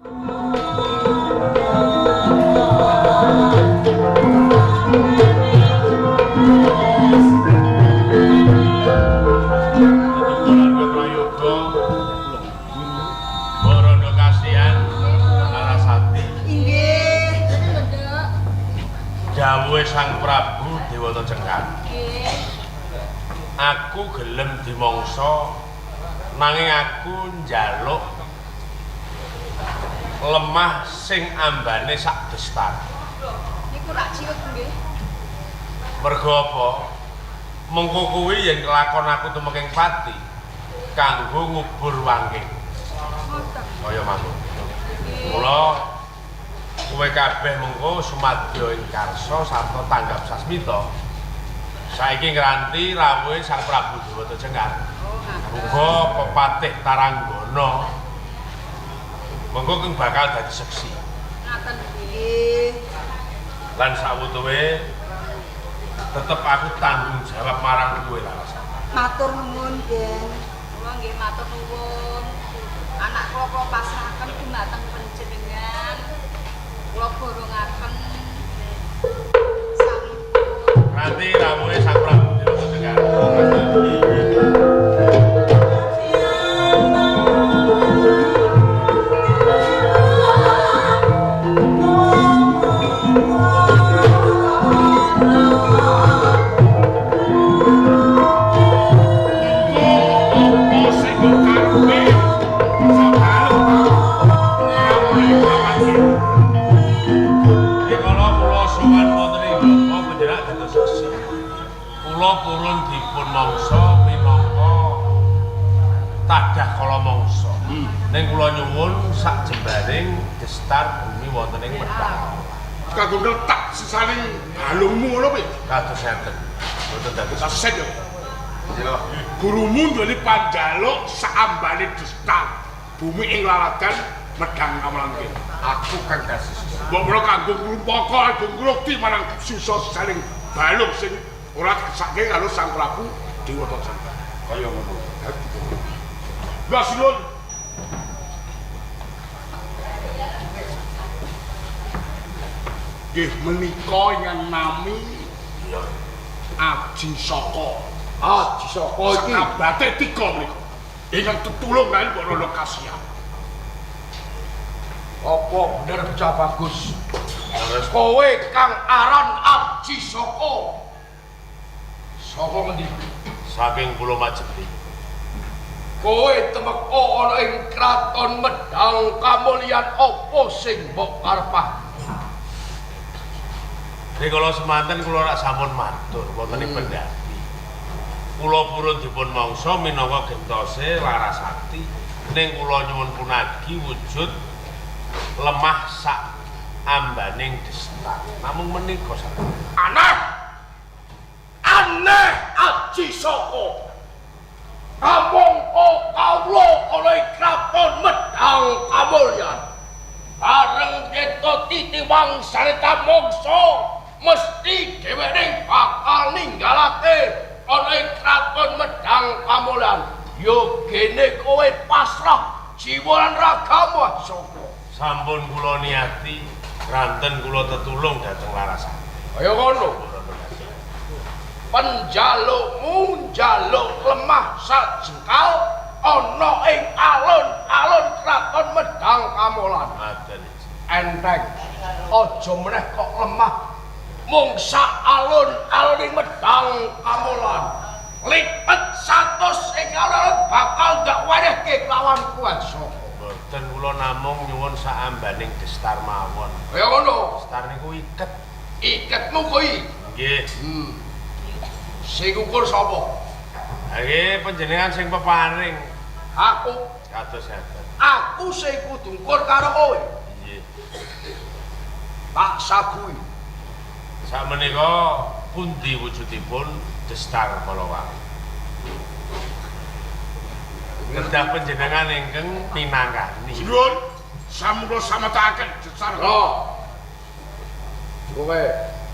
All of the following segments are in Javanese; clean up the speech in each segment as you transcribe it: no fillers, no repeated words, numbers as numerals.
Keluarga Prayoga Borondo kasihan Larasati. Inggih. Dawuhe Sang Prabu Dewata Cengkar. Nggih. Aku gelem dimangsa nanging aku njaluk lemah sing ambane sak destar. Niku rak ciut nggih. Mergo apa? Mengko kuwi yen kelakon aku tumeking pati kanggo ngubur wangking. Ngoten. Kaya manut. Mula kowe kabeh mengko sumadya ing karsa sarta tanggap sasmita. Saiki ngranti rawuhe Sang Prabu Dewata Cengkar. Oh, ngaten. Uga pepatih Taranggana. Mengko keng bakal dadi seksi. Ngaten nggih. Lan sawutuwe tetep aku tanggung jawab marang kowe Larasati. Matur nuwun, Den. Kula nggih matur nuwun. Anak kula kula pasrahaken dumateng panjenengan. Kula borongaken samipun. Ngranti rawuhe Sang Prabu Dewata Cengkar. Apa sing mbok karepe? Sabaluk rawuhe papan. Rikala kula sowan wonten ing Joko panjenengan dados seksi. Kula purun dipun mangsa minangka tadah kala mangsa. Ning kula nyuwun sak jembaring destar bumi wonten ing Medang. Kanggo ngletak sisaning balungmu ngono piye? Kados ngeten. Mboten dados Sesen yo. Gurumu nduweni panjaluk saambane destar bumi ing laladan Medang Kamulan kene. Aku kang kasus. Mbok menawa kanggo ngrumpaka kanggo ngrukti marang sisa sisaning balung sing ora kesake karo Sang Prabu Dewata Cengkar. Kaya ngono. Mbah Sinuwun. Nggih menika ingkang nami Aji Saka. Aji Saka iki Sekabate tiga menika. Ingkang tetulung kaliyan Mbok Rono kasihan. Apa bener bocah bagus? Kowe kang aran Aji Saka. Saka ngendi? Saking Pulau Majeti. Kowe temeka ana ing kraton Medang Kamulyan apa sing mbok karepah? Rikala semanten kula rak sampun matur wonten ing pendhati. Kula purun dipun mangsa minangka gentose Larasati ning kula nyuwun punagi wujud lemah sak ambaning destar. Namung menika sampun. Aneh. Aneh Aji Saka. Kamangka kawula ana ing kraton Medang Kamulyan. Bareng kita titi wangsane mangsa mesti dheweke bakal ninggalake ana ing kraton Medang Kamulyan. Ya gene kowe pasrah jiwa lan ragamu Aji Saka. Sampun kula niati ranten kula tetulung dhateng Larasati. Kaya ngono. Penjalukmu njaluk lemah sajengkal ana ing alun-alun kraton Medang Kamulan. Ngaten. Enteng. Aja meneh kok lemah mung sak alun-alun ing Medang Kamulan. Lipet 100 ing alun-alun bakal ndak wenehke kelawan kuwasa. Mboten kula namung nyuwun saambaning destar mawon. Kaya ngono. Destar niku iket. Iketmu kuwi. Nggih. Sing ukur sapa? Ha nggih panjenengan sing peparing. Aku. Kados ngaten. Aku sing kudu ngukur karo kowe. Nggih. Tak sagui. Sakmenika pundi wujudipun destar kala wau? Kedah panjenengan ingkang minangkani. Sinuwun, sampun kula sametakaken destar. Lho. Kowe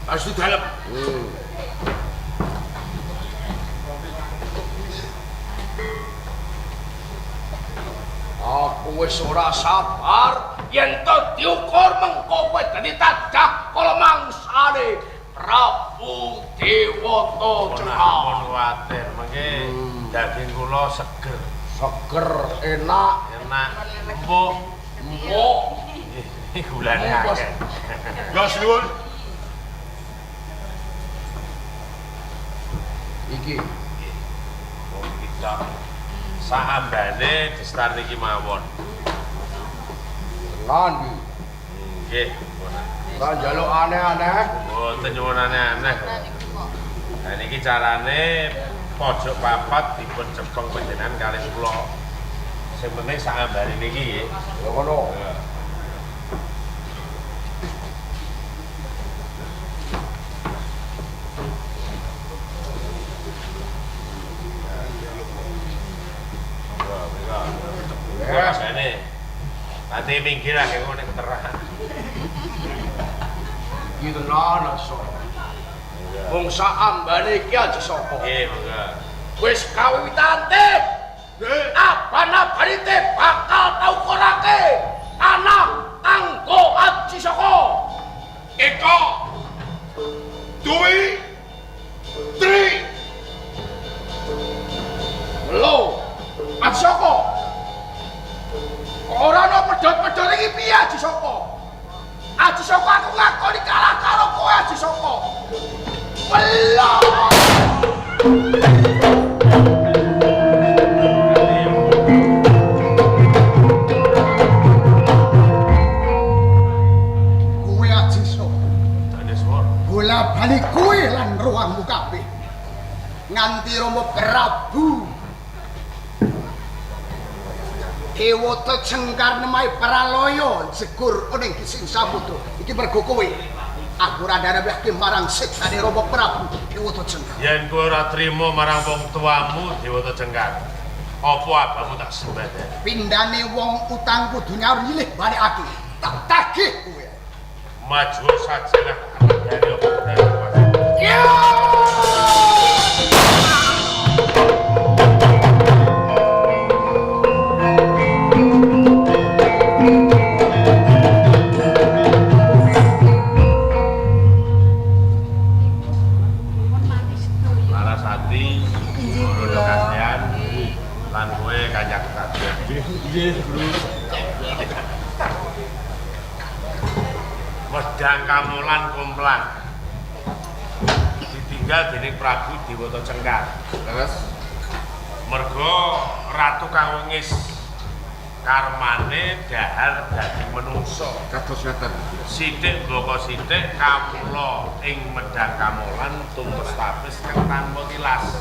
Pasti dalem. Aku wis ora sabar yen to diukur mengko kowe dadi tadah kala mangsane Prabu Dewata Cengkar. Ampun kuwatir, mengke daging kula seger. Seger, enak, enak, empuk. Empuk. Gulane akeh. Ya suwun. Iki. Wong kita saambane destar niki mawon. Tenan iki. Nggih, ora njaluk aneh-aneh. Mboten nyuwun aneh-aneh. Lah niki carane pojok papat dipun cepeng panjenengan kalih kula. Sing penting saambane niki nggih. Ya ngono. Nanti minggir lah kayak ngene keterak. Iki tenan aja. Wong saambane iki aja saka. Nggih, monggo. Wis kawitante. Aban-abane bakal taukurake tanah kanggo Aji Saka. Eko. Dui. Tri. Lho, Aji Saka. Ora ana pedhot-pedhot iki piye Aji Saka? Aji Saka aku ngakoni kalah karo kowe Aji Saka. Welo. Kowe Aji Saka. Daneswara. Bola bali kowe lan ruangmu kabeh. Nganti Rama Prabu Dewata Cengkar nemahi pralaya jegur ning gising samudra. Iki mergo kowe. Aku ora ndarepake marang siksane Rama Prabu Dewata Cengkar. Yen kowe ora trima marang wong tuamu Dewata Cengkar, apa abamu tak sembadani? Pindane wong utang kudu nyaur nyilih balekake. Tak tagih kowe. Maju sajalah dari apa dari kuasa. Larasati, Guru kasihan, lan kowe kanyak kabeh. Nggih, Guru. Wedang Kamolan komplang. Ditinggal dening Prabu Dewata Cengkar. Terus mergo ratu kang wengis karmane dahar daging menungsa. Kados ngaten. Sithik mbaka sithik kawula ing Medang Kamolan tumpes tapis kang tanpa tilas.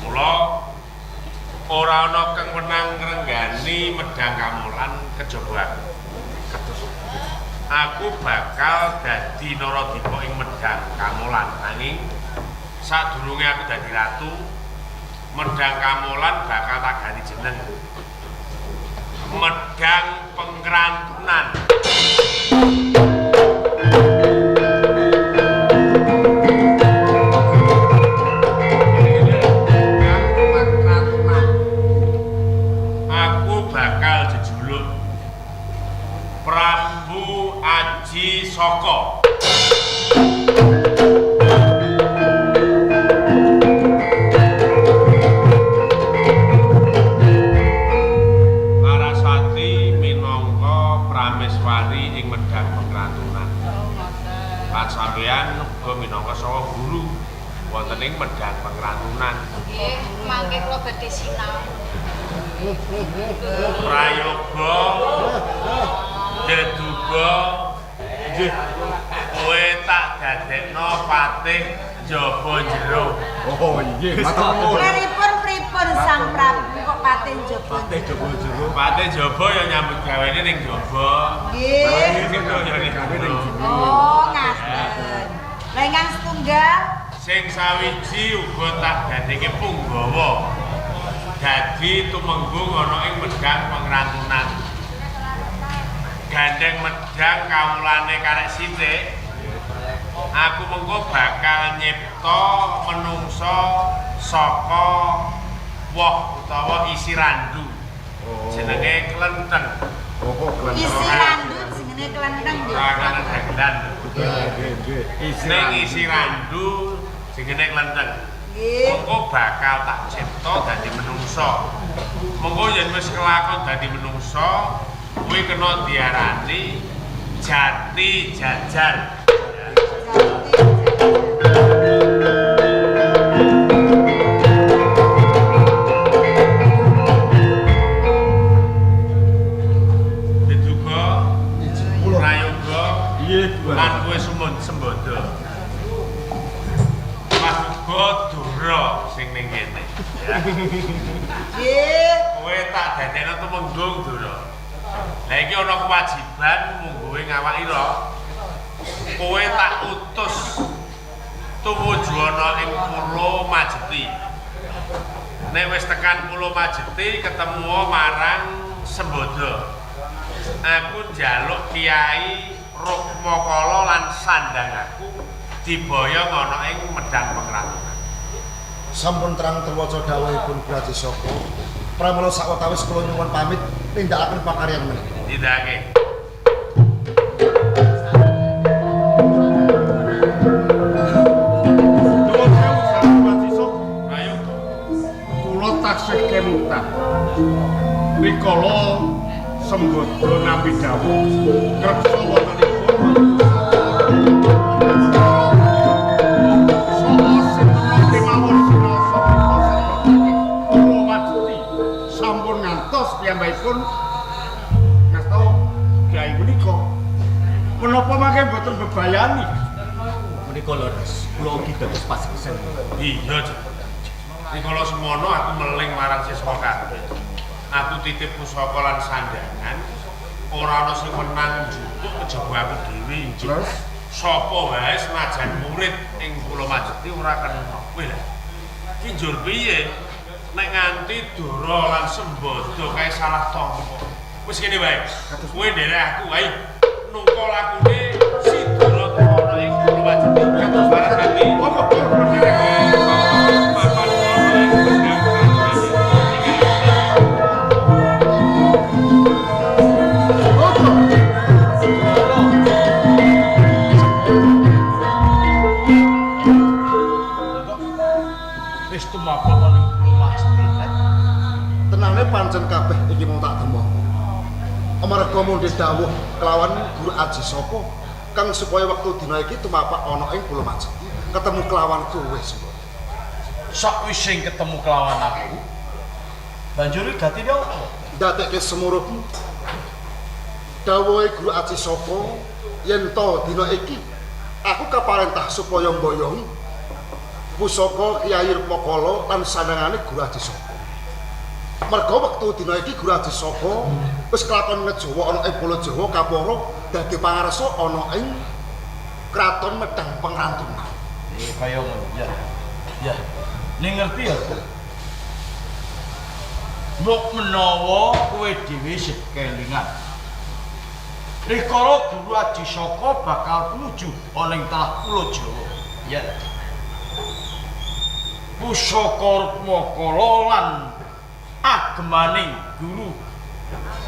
Mula ora ana kang wenang ngrenggani Medang Kamolan kejaba aku. Kados aku bakal dadi Naradipa ing Medang Kamolan. Nanging sadurunge aku dadi ratu, Medang Kamolan bakal tak ganti jeneng. Medang Pengrantunan. Aku bakal jejuluk Prabu Aji Saka. Larasati minangka prameswari ing Medang Pengrantunan. Lan sampeyan uga minangka saha guru wonten ing Medang Pengrantunan. Nggih, mangke kula badhe sinau. Prayoga Deduga nggih. Kowe tak dadekno patih njaba jero. Oh, nggih. Matur nuwun. Pripun pripun Sang Prabu kok patih njaba? Patih njaba jero. Patih njaba ya nyambut gawene ning njaba. Nggih. Oh, ngaten. Lah ingkang setunggal sing sawiji uga tak dadeke punggawa. Dadi tumenggung ana ing Medang Pengrantunan. Gandeng medang kawulane karek sithik, aku mengko bakal nyipta menungsa saka woh utawa isi randu. Jenenge klenteng. Oh, kok klenteng. Isi randu jenenge klenteng nggih. Ora ana dagelan. Nggih, nggih. Ning isi randu jenenge klenteng. Nggih. Mengko bakal tak cipta dadi menungso. Mengko yen wis kelakon dadi menungso, kuwi kena diarani jati jajar. Jati jajar. Diduga Kula prayoga Nggih, Guru. lan kowe sumun sembodo. Mas uga Dura sing ning kene. Ya. Nggih. Kowe tak dadekno tumenggung Dura. Lah iki ana kewajiban mungguhe ngawakira. Kowe tak utus tumuju ana ing Pulo Majeti. Nek wis tekan Pulo Majeti ketemu marang Sembodo. Aku njaluk Kiai Rukmakala lan sandang aku diboyong ana ing Medang Pangrangonan. Sampun terang terwaca dawuhipun Guru Aji Saka. Pramila sawetawis kula nyuwun pamit nindakaken pakaryan menika. Tindakake. Nuwun sewu sareng Guru Aji Saka. Ayo. Kula taksih kemutan. Rikala Sembodo nampi dawuh ngreksa wontenipun saha sinten kemawon sinaosa pripun saking Pulo Majeti sampun ngantos piyambakipun ngasta kyai menika. Menapa mangke mboten bebayani? Menika leres, kula ugi dados paseksen. Iya, Cuk. Rikala semono aku meling marang siswa kabeh. Aku titip pusaka lan sandangan, ora ana sing menang njupuk kejaba aku dhewe. Terus Sapa wae senajan murid ing Pulo Majeti ora kena. Kowe lha. Ki njur piye? Nek nganti Dara lan Sembodo kae salah tampa. Wis kene wae. Kowe nderek aku wae. Nungka lakune si Dara ana ing Pulo Majeti. Kados Barasati. monggo kula derek. Papan ana ing Medang Pangrangonan. Wis tumapak ana ing Pulo Majeti. Tenane pancen kabeh iki mung tak demok. Amarga mundhi dawuh kelawan Guru Aji Saka kang supaya wektu dina iki tumapak ana ing Pulo Majeti ketemu kelawan kowe Sembodo. Sakwise ketemu kelawan aku, banjur gatine apa? Ndadekke semurup dawuhe Guru Aji Saka yen to dina iki aku kaparentah supaya mboyong pusaka Kyai Rukmakala lan sandangane Guru Aji Saka. Merga wektu dina iki Guru Aji Saka wis kelakon ngejawa ana ing Pulo Jawa kapara dadi pangarsa ana ing Kraton Medang Pangrantunan. Kaya ngono. Ya. Ya. Ning ngerti ya? Mbok menawa kowe dhewe sih kelingan. Rikala Guru Aji Saka bakal tumuju ana ing tanah Pulo Jawa. Ya. Pusaka Rukmakala lan agemaning Guru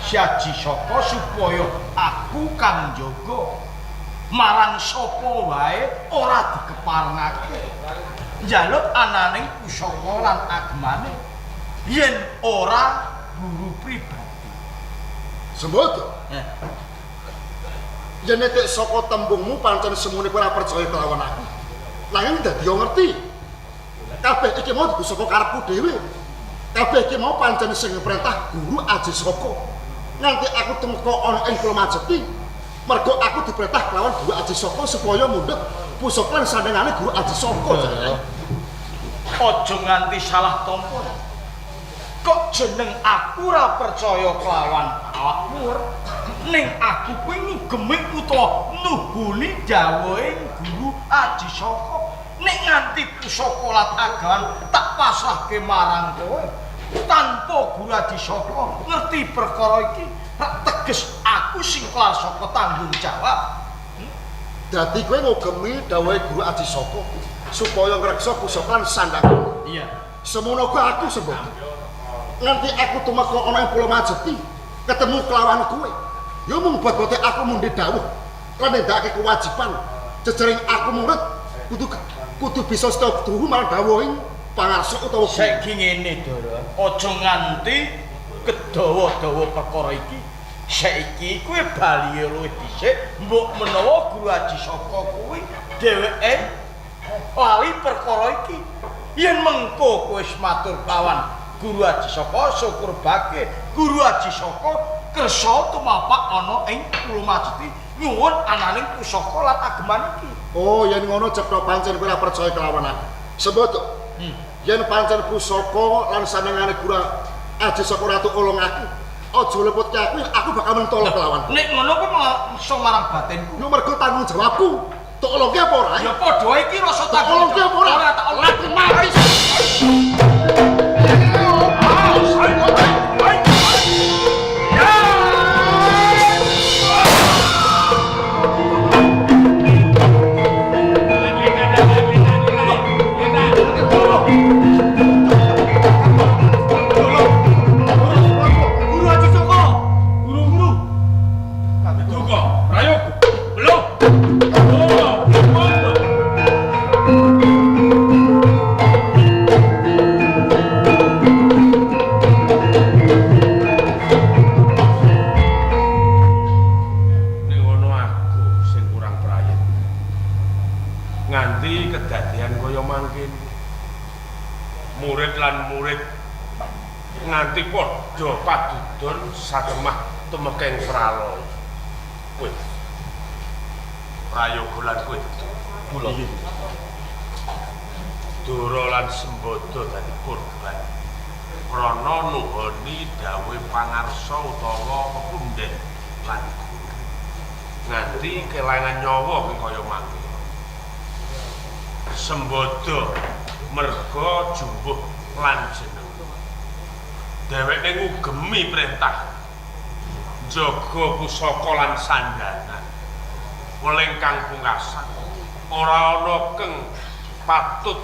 Aji Saka supaya aku kang njaga marang sapa wae ora dikeparengake. Njaluk ananing pusaka lan agemane yen ora guru pribadi. Sembodo. Yen netik saka tembungmu pancen semune kowe ora percaya kelawan aku. Nanging dadi yo ngerti. Kabeh iki mau dudu saka karepku dhewe. Kabeh iki mau pancen sing perintah Guru Aji Saka. Nganti aku tumeka ana ing Pulo Majeti, mergo aku diperintah kelawan Guru Aji Saka supaya mundhut pusaka lan sandangane Guru Aji Saka. Aja nganti salah tampa. Kok jeneng aku ora percaya kelawan awakmu? Ning aku kuwi ngugemi utawa nuhuni dawuhe Guru Aji Saka. Nek nganti pusaka lan agaman tak pasrahke marang kowe tanpa Guru Aji Saka ngerti perkara iki, rak teges aku sing kelar saka tanggung jawab. Dadi kowe ngugemi dawuhe Guru Aji Saka supaya ngreksa pusaka lan sandangane. Iya. Semono kuwi aku Sembodo. Nganti aku tumeka ana ing Pulau Majeti ketemu kelawan kowe. Ya mung bot-bote aku mundhi dawuh lan nindakake kewajiban jejering aku murid kudu bisa setya tuhu marang dawuhing pangarsa utawa guru. Saiki ngene, Dara. Aja nganti kedawa-dawa perkara iki. Saiki kowe bali luwih dhisik, mbok menawa Guru Aji Saka kuwi dheweke lali perkara iki. Yen mengko kowe wis matur kawan Guru Aji Saka, syukur bake Guru Aji Saka kersa tumapak ana ing Pulo Majeti nyuwun ananing pusaka lan ageman iki. Oh, yen ngono cetha pancen kowe ora percaya kelawan aku. Sembodho. Yen pancen pusaka lan sandangane Guru Aji Saka Ratu ulung aku, aja leputke aku, aku bakal mentolo kelawan. Nek ngono kuwi malah iso marang batinku. Yo mergo tanggung jawabku. Tok ulungke apa ora? Ya padha wae iki rasa Tok ulungke apa ora? Ora tak ulung. Aku mati. Guru Aji Saka. Guru-guru. Duka, prayoga. Belum. Oh, monggo. Ning ngono aku sing kurang prayitna. Nganti kedadian kaya mangkene. Murid lan murid nganti padha padudon satemah tumekeng pralaya. Kowe prayoga lan kowe Kula. Dara lan Sembada dadi korban. Krana nuhoni dawuhe pangarsa utawa pepundhen lan guru. Nganti kelangan nyawa kang kaya mangke. Sembada merga jumbuh lan jeneng. Dheweke ngugemi perintah njaga pusaka lan sandanan. Weling kang pungkasan ora ana keng patut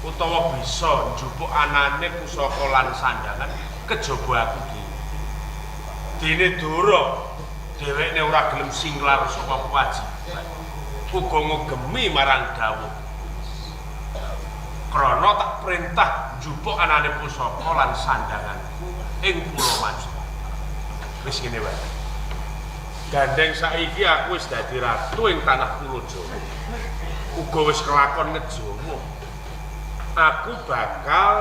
utawa bisa njupuk anane pusaka lan sandangan kejaba aku dhewe. Dene Dara dheweke ora gelem singlar saka kewajiban. Uga ngugemi marang dawuh. Krana tak perintah njupuk anane pusaka lan sandanganku ing Pulo Majeti. Wis ngene wae. Gandeng saiki aku wis dadi ratu ing tanah Pulo Jawa. Uga wis kelakon ngejawa. Aku bakal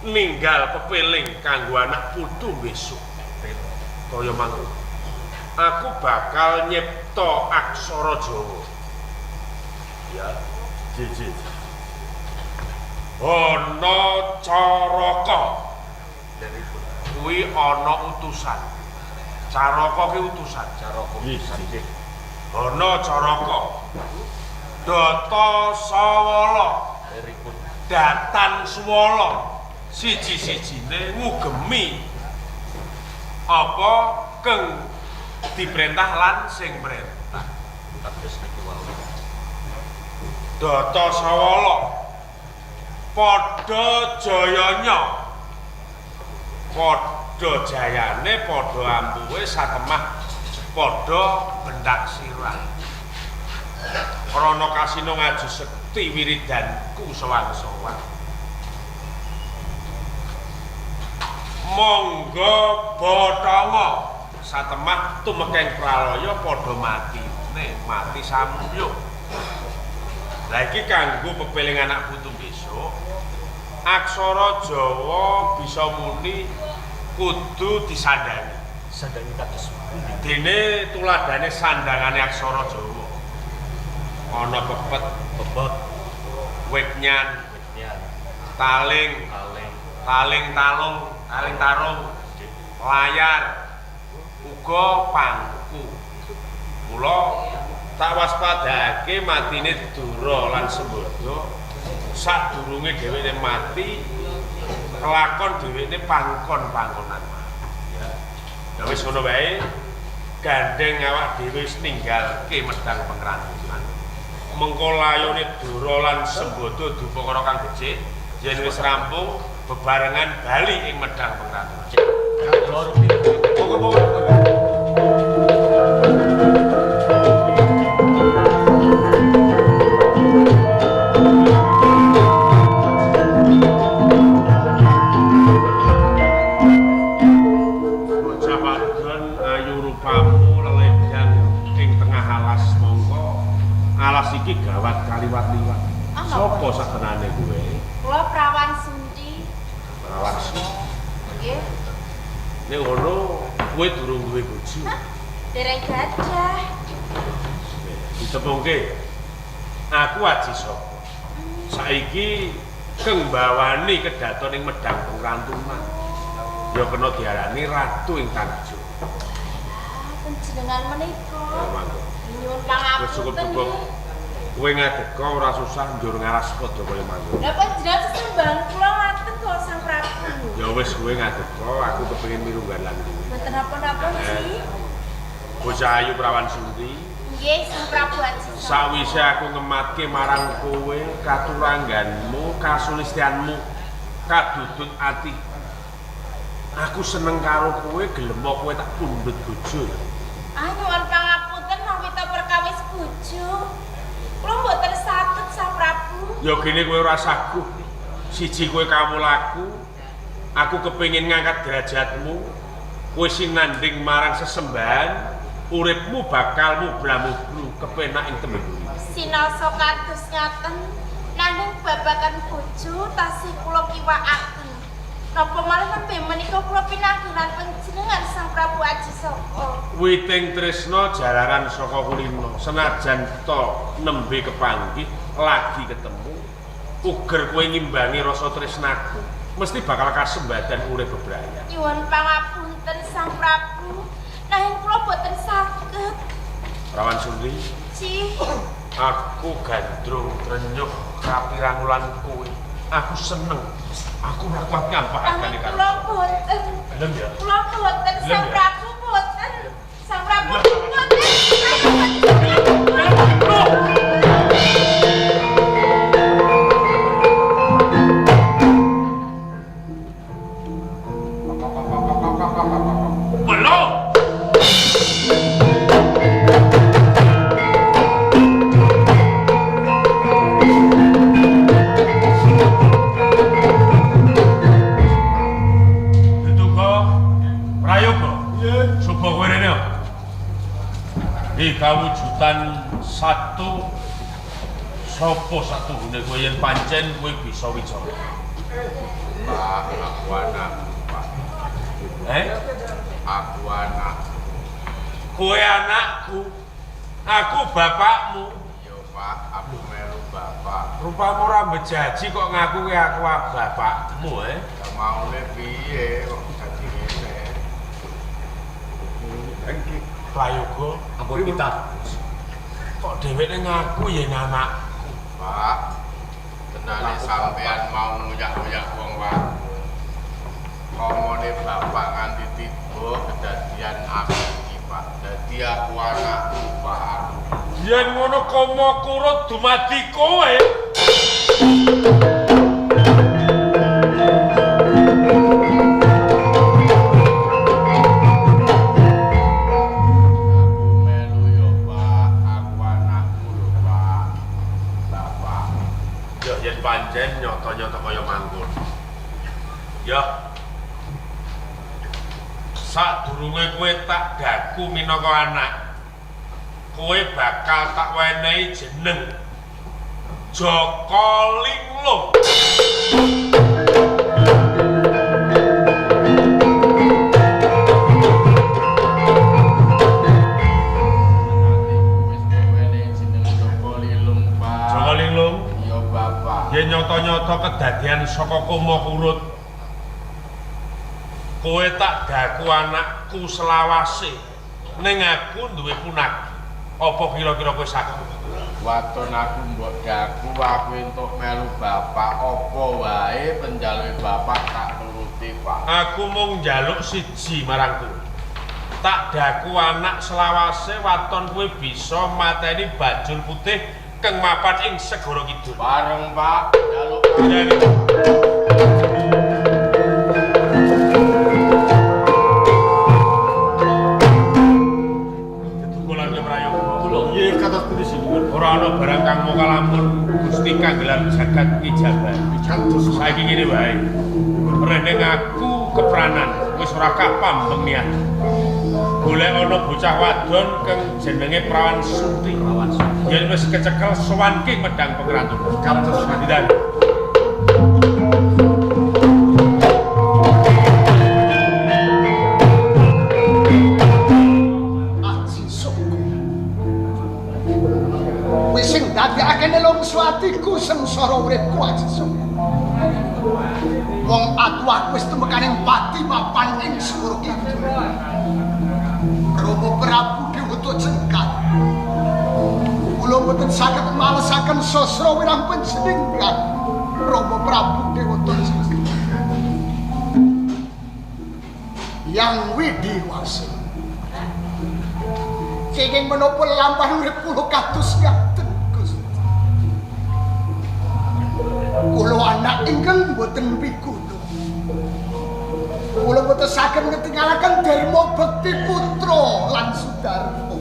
ninggal pepeling kanggo anak putu besok. Kaya mangko. Aku bakal nyipta aksara Jawa. Ya, Ji. Ana Caraka. Kuwi ana utusan. Caraka ki utusan, Caraka. Nggih. Ana Caraka. Data Sawala, Datan Swala. Siji-sijine ngugemi apa keng diperintah lan sing perintah. Kados niki wau. Data Sawala padha jayanya, padha jayane, padha ampuhe satemah padha bendak sirah. Krana kasina ngaju sekti wiridanku sewang-sewang. Monggo bathanga satemah tumekeng pralaya padha matine, mati samyuk. Lah iki kanggo pepeling anak putu besok. Aksara Jawa bisa muni kudu disandangi. Sandangi kados pundi? Dene tuladhane sandangane aksara Jawa. Ana pepet, Bebot, witnyan, witnyan, taling, kaleng, taling talung, taling tarung, layar, uga pangku. Mula tak waspadake matine Dara lan Sembada. Sadurunge dheweke mati, kelakon dheweke pangkon-pangkonan. Ya. Ya wis ngono wae. Gandeng awak dhewe wis ninggalke medang pengrantunan. Mengko layone Dara lan Sembada dupakara kang becik, yen wis rampung Bebarengan bali ing Medang Pengrantuman. Kula rupi. Monggo-monggo. Bocah wadon ayu rupamu leledang ing tengah alas mongko. Alas iki gawat kaliwat-liwat. Ah, Sopo satenane kowe? Kula Prawan Sunti. Prawan Sunti. Nggih. Nek ngono kowe durung duwe bojo. Dereng gadah. Ditepungke. Aku Aji Saka. Saiki keng mbawani kedaton ing Medang Pengrantuman. Ya kena diarani ratu ing tanah Jawa. Ah, panjenengan menika. Ya mangga. Nyuwun Wis pangapunten. cukup-cukup. Kowe ngadeka ora susah njur ngaras padha kaya mangga. Lah panjenengan sesembahan kula ngaten kok Sang Prabu. Ya wis kowe ngadeka, aku kepengin mirunggan lan kowe. Mboten napa-napa Ji. Bocah ayu Prawan Sunti, Nggih, Sang Prabu Aji Saka. sawise aku ngematke marang kowe katurangganmu, kasulistyanmu, kadudut ati. Aku seneng karo kowe, gelem kowe tak pundhut bojo. Ah, nyuwun pangapunten mawi ta perkawis bojo. Kula mboten saged Sang Prabu. Ya gene kowe ora saguh. Siji kowe kawulaku, aku kepengin ngangkat derajatmu. Kowe sinanding marang sesembahan, uripmu bakal mubra-mubru kepenak ing tembe bumi. Sinaosa kados ngaten, nanging babagan bojo tasih kula kiwakaken. Napa malih nembe menika kula pinanggilan panjenengan Sang Prabu Aji Saka. Witing tresna jalaran saka kulino, senajan ta nembe kepanggih lagi ketemu, uger kowe ngimbangi rasa tresnaku, mesti bakal kasembadan urip bebrayan. Nyuwun pangapunten Sang Prabu, nanging kula boten saged. Rawan Sundri, Ci, aku gandrung trenyuh kapirangulan kowe. Aku seneng. Aku ora kuat ngampakane nanging karo. kula boten. Gelem ya? Kula boten Gelem Sang ya? Prabu boten. Sang Prabu boten. Sang Prabu. Belum. Duduka Prayoga. Nggih. Suba kowe rene. Iki kawujudan satu sapa satuhune kowe yen pancen kowe bisa wicara. Pak, aku anakmu, Pak. Eh? Aku anakmu. Kowe anakku. Aku bapakmu. Iya, Pak, aku melu bapak. Rupamu ora bejaji kok ngaku kowe aku bapakmu, eh? Ya maune piye kok dadi ngene. Prayoga, Ampun kita. kok dheweke ngaku yen anakku. Pak, tenane sampean mau nguyak-nguyak wong wadon. Komone bapak nganti tiba kedadian aku iki, Pak. Dadi aku anakku, Pak. Aku. Yen ngono komo kurut dumadi kowe. Aku melu yo, Pak. Aku anakmu lho, Pak. Bapak. Ya yen pancen nyata-nyata kaya mangkono. Ya. Sadurunge kowe tak daku minangka anak, kowe bakal tak wenehi jeneng Jaka Linglung. Atiku wis wenehi jeneng Joko Lilung, Pak. Jaka Linglung, Iya, Bapak. yen nyata-nyata kedadian saka koma kurut, kowe tak daku anakku selawase. Ning aku duwe punagi. Apa kira-kira kowe saged? Waton aku mbok daku aku entuk melu bapak apa wae penjaluke bapak tak turuti, Pak. Aku mung njaluk siji marang kowe. Tak daku anak selawase waton kowe bisa mateni bajul putih kang mapan ing segara kidul. Bareng, Pak, njaluk Ya, ini. Sinuwun. Ora ana barang kang mung lamun Gusti kang gelar jagat ngijabah. Saiki ngene wae. Rene ngaku kepranan wis ora kapambeng niat. Golek ana bocah wadon kang jenenge Prawan Suti. Prawan Suti. Yen wis kecekel sowan ki Medang Pengratun. Kados Dinten. Aji Soko. Wis sing dadekake nelongso atiku sengsara uripku Aji Soko. Wong atuh wis tumekaning pati mapan ing Segara Kidul. Rama Prabu Dewata Jengkar. Kula mboten saged malesaken sasra wirang panjenengan. Rama Prabu Dewata Jengkar. Yang Widiwasa. Kenging menapa lampah urip kula kados ngaten Gusti. Kula anak ingkang mboten piguna. Kula mboten saged ngetingalaken dharma bekti putra lan sudarma.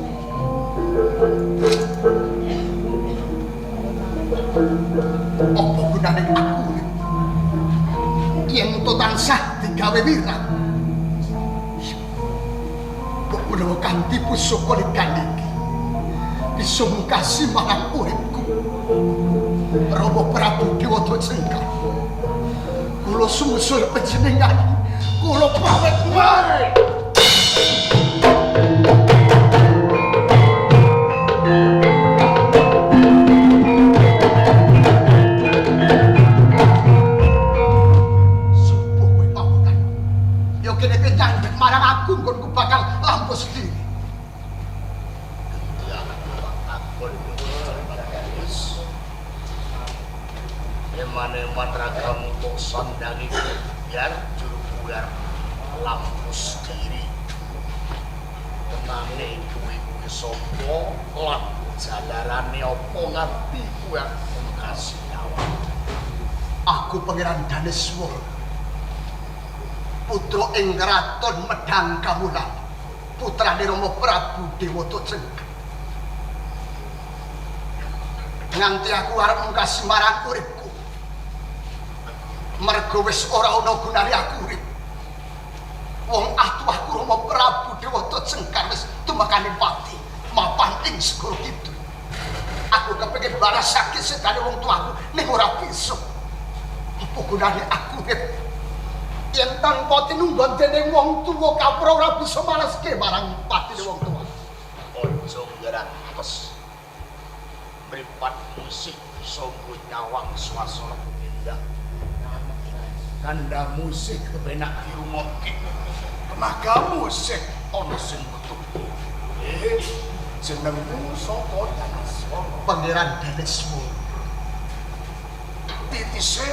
Apa gunane aku urip yen to tansah digawe wirang? Mbok menawa kanthi pusaka likan iki bisa mungkasi marang uripku. Rama Prabu Dewata Jengkar, kula sumusul panjenengan, kula pamit wae. Sumpah kowe pawutan. Ya kene kowe nyandhek marang aku nggonku bakal lampus diri. Eman-eman ragamu kok sandangi biar juru buyar lampus diri. Tenane kuwi kuwi sapa lan jalarane apa nganti kuwi mungkasi awak. Aku Pangeran Daneswara, putra ing kraton Medang Kamulan, putrane Rama Prabu Dewata Jengkar. Nganti aku arep mungkasi marang uripku. Mergo wis ora ana gunane aku urip. Wong atuh aku Rama Prabu Dewata Jengkar wis tumekane pati mapan ing Segara Kidul. Aku kepengin balasake sedane wong tuaku ning ora bisa. Apa gunane aku urip yen tanpa tinunggon dening wong tuwa kapra ora bisa maleske marang patine wong tuwa. Aja ngrantes. Mripat musik sanggo nyawang swasana indah. Kanda musik kepenak dirungokke. Tenaga musik ana sing metu. Jenengmu sapa Daneswara? Pangeran Daneswara. Titise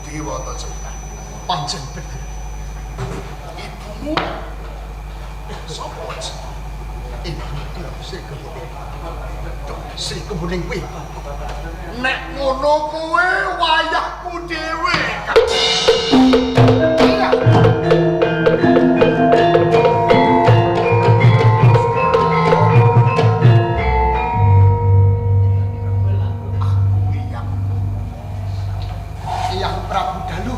Dewata Jengkar. Pancen bener. Ibumu sapa jenenge? Ibuku Sri Kemuning. Sri Kemuning kuwi ibuku. Nek ngono kowe wayahku dhewe. Iya. Aku yang Eyang Prabu Dalu.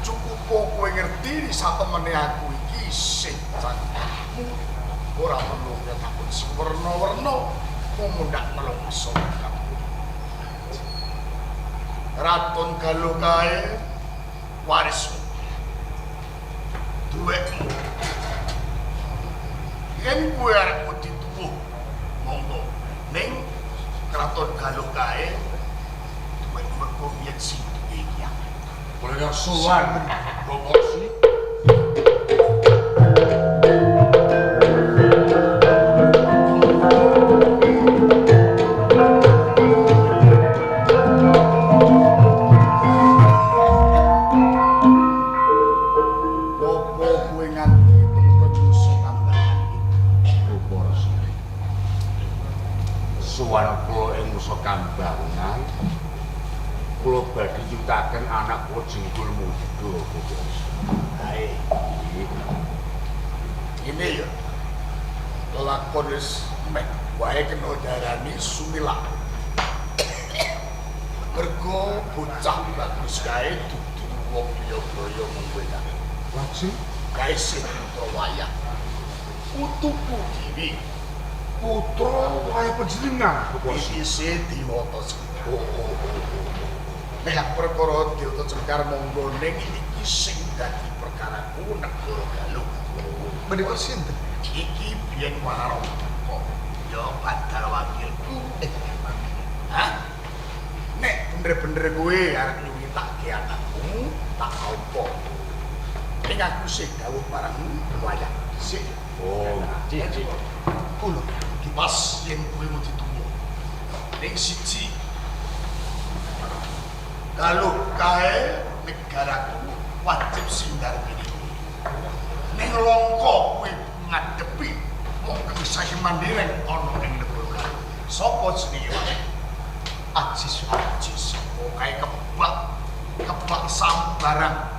Cukup kowe ngerti satemene aku iki isih cangkemmu. Ora perlu takut sewerna-werna mung ndak nelongso kamu. Raton Galuh kae warismu. Duwekmu. Yen kowe arep dituwuh monggo ning Kraton Galuh kae duwekmu mergo biyen sing duwe iki. Boleh sowan Bapak Sri. Apa kowe nganti tempat musuh tambahan iki? Bapak Sri. Sowan kula ing Nusa Kambangan. Kula badhe nyutaken anak kula Jenggul Muda, Bapak Sri. Bae. Ini ya. Lakon wis meh wae kena darani sumilak. Mergo bocah bagus kae dudu wong liya kaya mengkowe kae. Lajeng Kae sing putra wayah. Putuku dhewe putra wayah panjenengan Bapak. isih Dewata Cengkar. Nek perkara Dewata Cengkar monggo ning iki sing dadi perkaraku negara Galuh. Menika sinten? Iki biyen warangka ya badal wakilku. Hah? Nek bener-bener kowe arep nyuwitake anakmu, tak apa. Ning aku sih dawuh marangmu wayah sik. Oh, cik. Kula pas yen kowe mau dituwa. Ning siji Galuh kae negaraku wajib singgar mini. Ning Langka kowe ngadepi wong kang saiki mandireng ana ing negara Galuh. Sapa jenenge wae? Aji Saka. Aji Saka kae kebak kebak sambarang.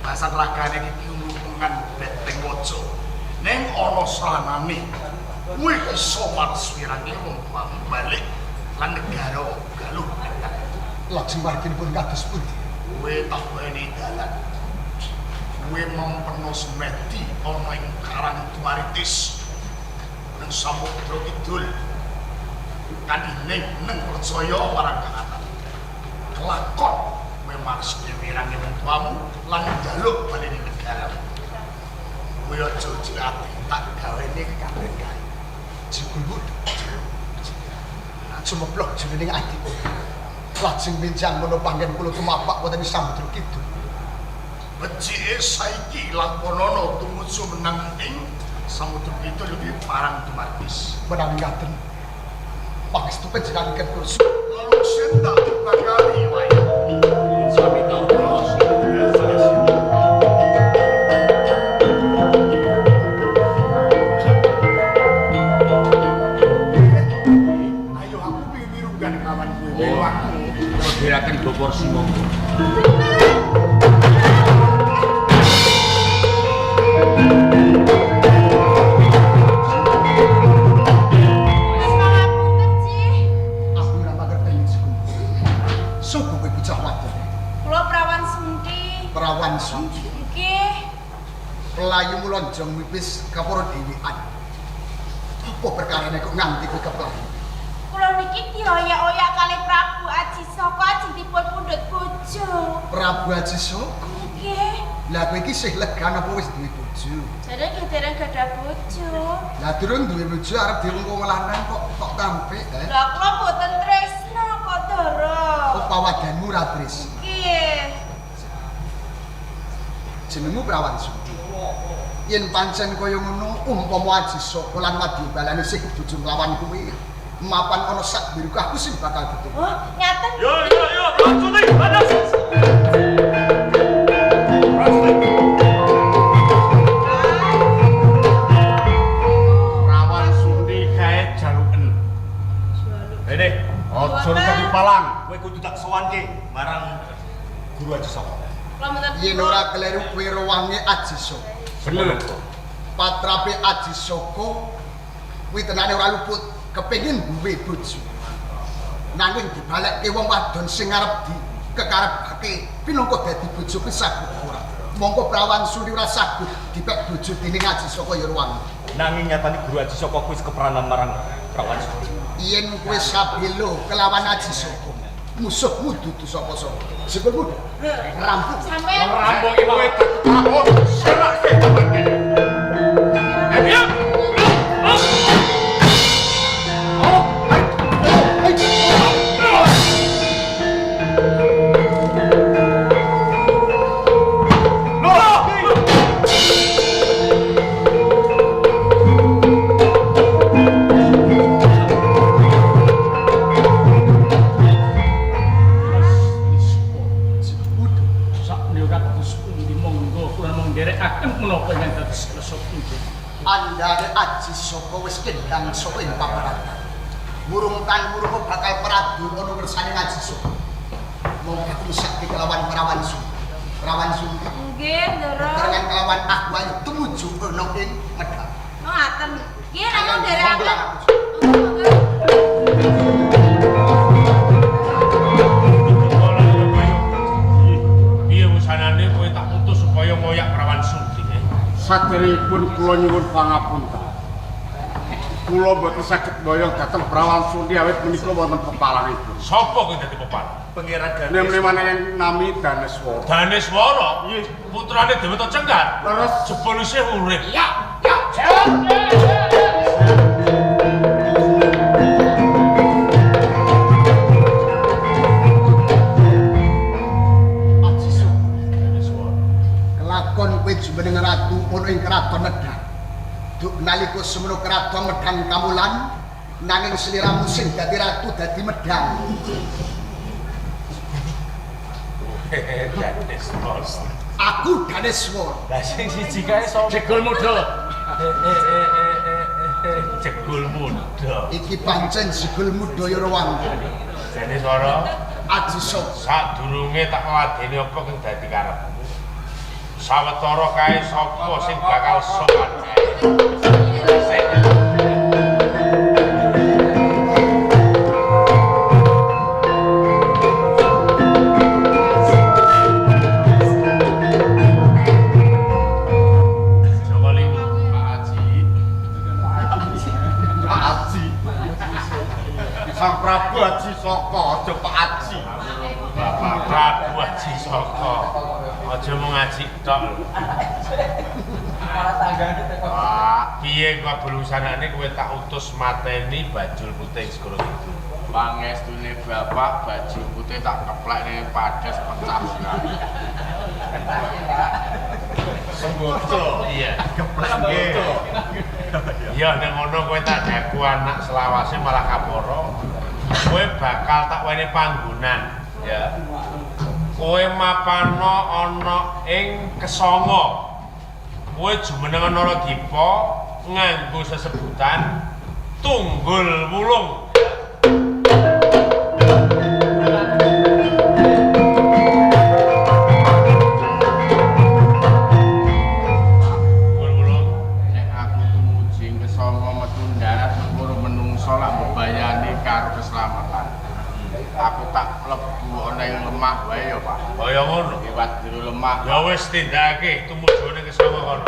Pembahasan ragane iki nglupungan beteng waja. Ning ana sranane kowe iso marswirange wong tuamu balik lan negara Galuh. Lajeng warginipun kados pundi? Kowe tak weni dalan. Kowe mempeno semedi ana ing Karang Tumaritis. Nang Samudra Kidul. Kanthi neng percaya marang Kang. Kelakon kowe marske wirange wong tuamu lan njaluk baleni negara. Kowe aja ati tak gawene kekaben kae. Jebul mudha. Sumeplok jroning atiku. Lajeng benjang menawa panggen kula tumapak wonten ing Samudra Kidul. Becike saiki lakonono tumuju menang ing Samudra Kidul iki parang Tumaritis. Menawi ngaten pangestu panjenengan kula Lalu sen tak dibakali wae. Sami tau. Ayo aku piwirunggan kawan kowe aku. Diraken Bapak Resi monggo. Mas pangapunten, Cih. Aku ora mangerteni jebul. Sapa kowe bocah wadon? Kula Prawan Sunti. Prawan Sunti. Nggih. Pelayu mulonjong mipis kapura dhewean. Apa perkarane kok nganti kowe keplayu? Kula niki dioyak-oyak kalih Prabu Aji Saka ajeng dipun pundhut bojo. Prabu Aji Saka. Nggih. Lah kowe iki sih legan apa wis duwe bojo? Jare nggih dereng gadah bojo. Lah durung duwe bojo arep diwong lanang kok kok tampik eh? Lah kula mboten tresna kok, Dara. Oh pawadanmu ra tresna. Nggih. Jenengmu Prawan Sunti. Yen pancen kaya ngono, umpama Aji Saka lan Wadyabalane sih bojo nglawan kowe, mapan ana sak birukahku sing bakal ketemu. Oh, ngaten. Yo yo yo, Prajurit, panas. Prawan Sunti kae jaluken. Rene, aja dadi palang, kowe kudu tak sowanke marang Guru Aji Saka. Kula mboten Yen ora kleru kowe rewange Aji Saka. Bener. Patrape Aji Saka kuwi tenane ora luput, kepengin duwe bojo. Nanging dibalekke wong wadon sing arep di kekarepake pinangka dadi bojo kuwi sagut ora. Mongko Prawan Sunti ora sagut dipek bojo dening Aji Saka ya ruwange. Nanging nyatane Guru Aji Saka kuwi kepranan marang Prawan Sunti. Yen kowe sabelo kelawan Aji Saka, musuhmu dudu sapa-sapa. Jebulmu rampung. Sampeyan Rampung iki kowe tak takon serake temen kene. Ayo. Menapa ingkang dados kersa panjenengan? Andhane Aji Saka wis kendang saka ing paparatan. Murung tan murung bakal pradu ana ngersane Aji Saka. Mongko aku mesake kelawan Prawan Sunti. Prawan Sunti Nggih, Ndara. bebarengan kelawan aku ayo tumuju ana ing Medal. Oh, ngaten. Nggih, namung nderekaken. Piye wusanane kowe tak utus supaya ngoyak Prawan Sunti? Saderengipun kula nyuwun pangapunten. Kula mboten saged mboyong dhateng Prawan Sunti awit menika wonten pepalangipun. Sapa kuwi dadi pepalang? Pangeran Ganes. Nem-nemane nami Daneswara. Daneswara? Nggih. Putrane Dewata Cengkar. Leres. Jebul isih urip. Ya, ya. Aji Saka. Daneswara. Kelakon kowe jumeneng ratu ana ing kraton Medang. Duk nalika semono kraton Medang Kamulan nanging sliramu sing dadi ratu dadi Medang. Daneswara. Aku Daneswara. Lah sing siji kae sapa? Jegul muda. Jegul muda. Iki pancen jegul muda ya Rawangga. Daneswara, Aji Saka. sadurunge tak ladeni apa kang dadi karepmu. Sawetara kae sapa sing bakal sowan kae. Joko Lingu. Pak Haji. Pak Haji. Sang Prabu Haji Saka, aja Pak Haji. Bapak Prabu Haji Saka. Aja mung ngaji tok. Pak, Piye kabelusanane kowe tak utus mateni bajul putih segara kidul. pangestune bapak baju putih tak keplekne padas pecah sekali. Sembodo. Iya. Geplek nggih. Ya nek ngono kowe tak daku anak selawase malah kaporo. Kowe bakal tak weni panggonan, ya. Kowe mapano ana ing Kesanga. Kowe jumeneng Naradipa nganggo sesebutan Tunggul Wulung. Tunggul Wulung. Nek aku tumuju ing Kesanga metu ndarat perkara menungso lak mbebayani karo keselamatan. Aku tak mlebu ana ing lemah wae ya, Pak. Kaya ngono. Liwat jero lemah. Ya wis tindakake tumujune Kesanga kono.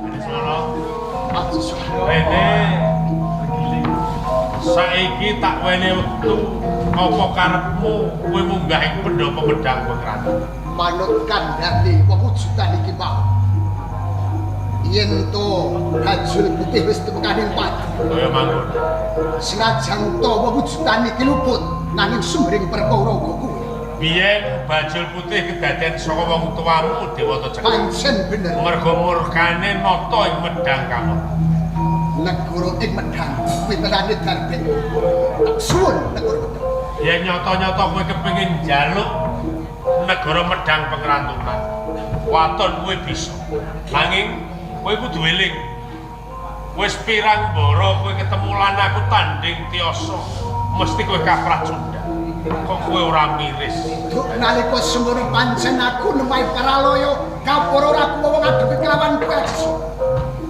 Daneswara. Aji Saka. Rene saiki tak wene wektu apa karepmu kowe munggah ing pendopo Medang Pengratu. Manut kandhane wewujudan iki mau. Yen to bajul putih wis tumekaning padu. Kaya mangkono. Senajan to wewujudan iki luput nanging sumbering perkara uga kuwi. Biyen bajul putih kedaden saka wong tuamu Dewata Cengkar. Pancen bener. Merga murkane nata ing Medang Kamulan. Negara ing Medang kuwi tenane darbek. Tak suwun negara Medang. Yen nyata-nyata kowe kepengin njaluk negara Medang Pengrantunan, waton kowe bisa. Nanging kowe kudu eling. Wis pirang bara kowe ketemu lan aku tanding tiasa, mesti kowe kaprah cundha. Kok kowe ora miris? Duk nalika semono pancen aku nemahi paralaya kapara ora kuwa ngadepi kelawan kowe Aji Saka.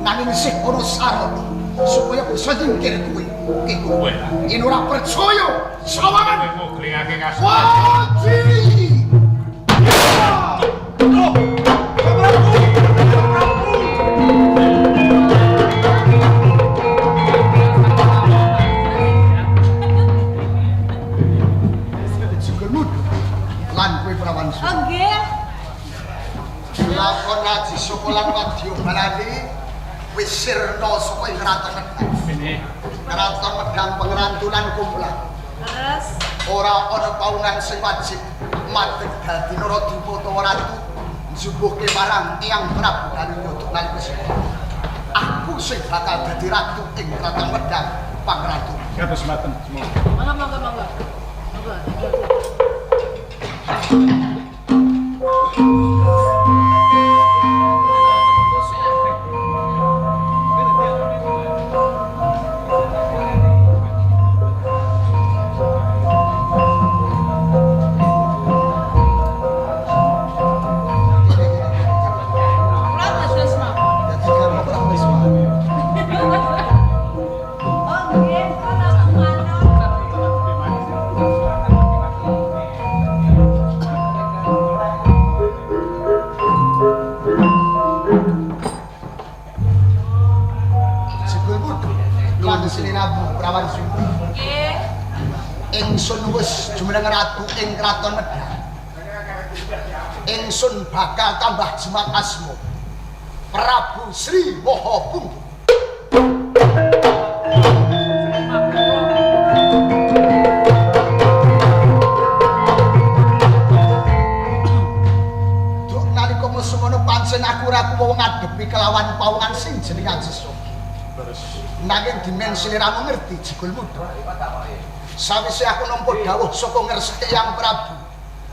Nanging isih ana sarana supaya bisa nyingkir kowe. Kowe. Yen ora percaya, sawangan Kowe muglingake kasus. Waji. Jugul muda lan kowe Prawan Oh Sunda. nggih. Lakon Aji Saka lan Wadya Balani wis sirna saka ing kraton Medang. Kraton Medang Pengrantunan kumpulan. Terus Ora ana paungan sing wajib madeg dadi Naradipa utawa ratu njubuhke marang Eyang Prabu Danunya nalika semono. Aku sing bakal dadi ratu ing kraton Medang Pangratu. Kados mboten semua. monggo monggo monggo. Monggo. Sliramu Prawan Sumbi. Nggih. Ingsun wis jumeneng ratu ing kraton Medang. Ingsun bakal tambah jimat asma Prabu Sri Maha Punggung. Duk nalika semono pancen aku ora kuwa ngadepi kelawan pawongan sing jeneng Aji Saka. Nanging dimen sliramu ngerti jigul muda. Sawise aku nampa dawuh saka ngresiki Yang Prabu,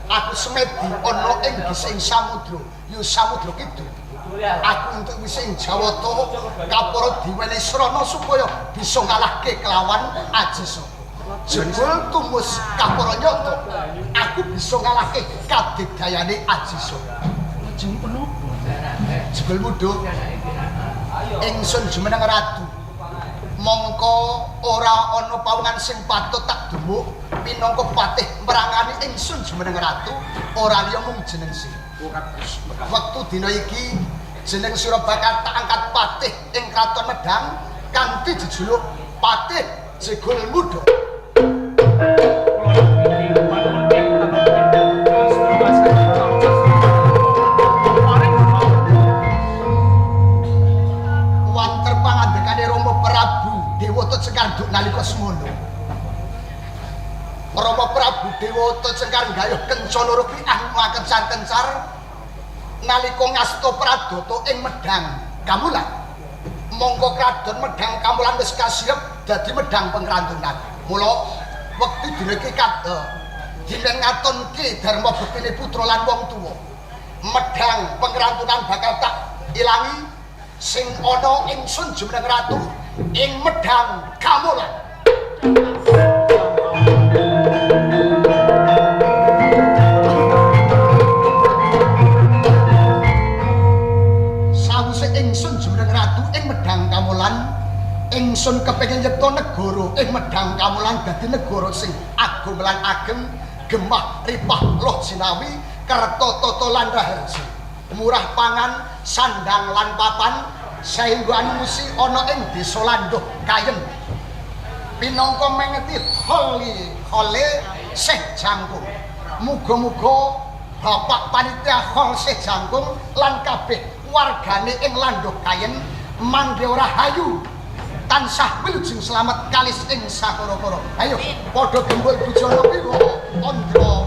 aku semedi ana ing gising samudra, ya samudra kidul. Aku entuk wis ing Jawata kapara diwenehi srana supaya bisa ngalahke kelawan Aji Saka. Jebul tumus kapara nyata, aku bisa ngalahke kadigdayane Aji Saka. Lajeng punapa? Jebul muda, ingsun jumeneng ratu. Mongko ora ana pawongan sing patut tak demuk pinangka patih merangani ingsun jumeneng ratu ora liya mung jeneng sira. Wektu dina iki jeneng sira bakal tak angkat patih ing kraton Medang kanthi jejuluk Patih Jegul Muda. Wanter pangandikane Rama Prabu Dewata Cengkar nduk nalika semono. Rama Prabu Dewata Cengkar nggayuh kencana rupiah makencar-kencar nalika ngasta pradata ing Medang Kamulan. Mongko kraton Medang Kamulan wis kasirep dadi Medang Pengrantunan. Mula wektu dina iki dina ngatonke dharma bektine putra lan wong tuwa. Medang Pengrantunan bakal tak ilangi sing ana ingsun jumeneng ratu ing Medang Kamulan. Sawise ingsun jumeneng ratu ing Medang Kamulan, ingsun kepengin nyipta negara ing Medang Kamulan dadi negara sing agung lan ageng, gemah ripah loh jinawi, kerta tata lan raharja. Murah pangan, sandang lan papan, saengga anusi ana ing desa Landuh Kayem. Pinangka mengeti hole Seh Jangkung. Muga-muga bapak panitia hol Seh Jangkung lan kabeh wargane ing Landuh Kayen mangke ora hayu tansah wilujeng slamet kalis ing sakara-kara. Ayo padha gembul bujana wiwa tandra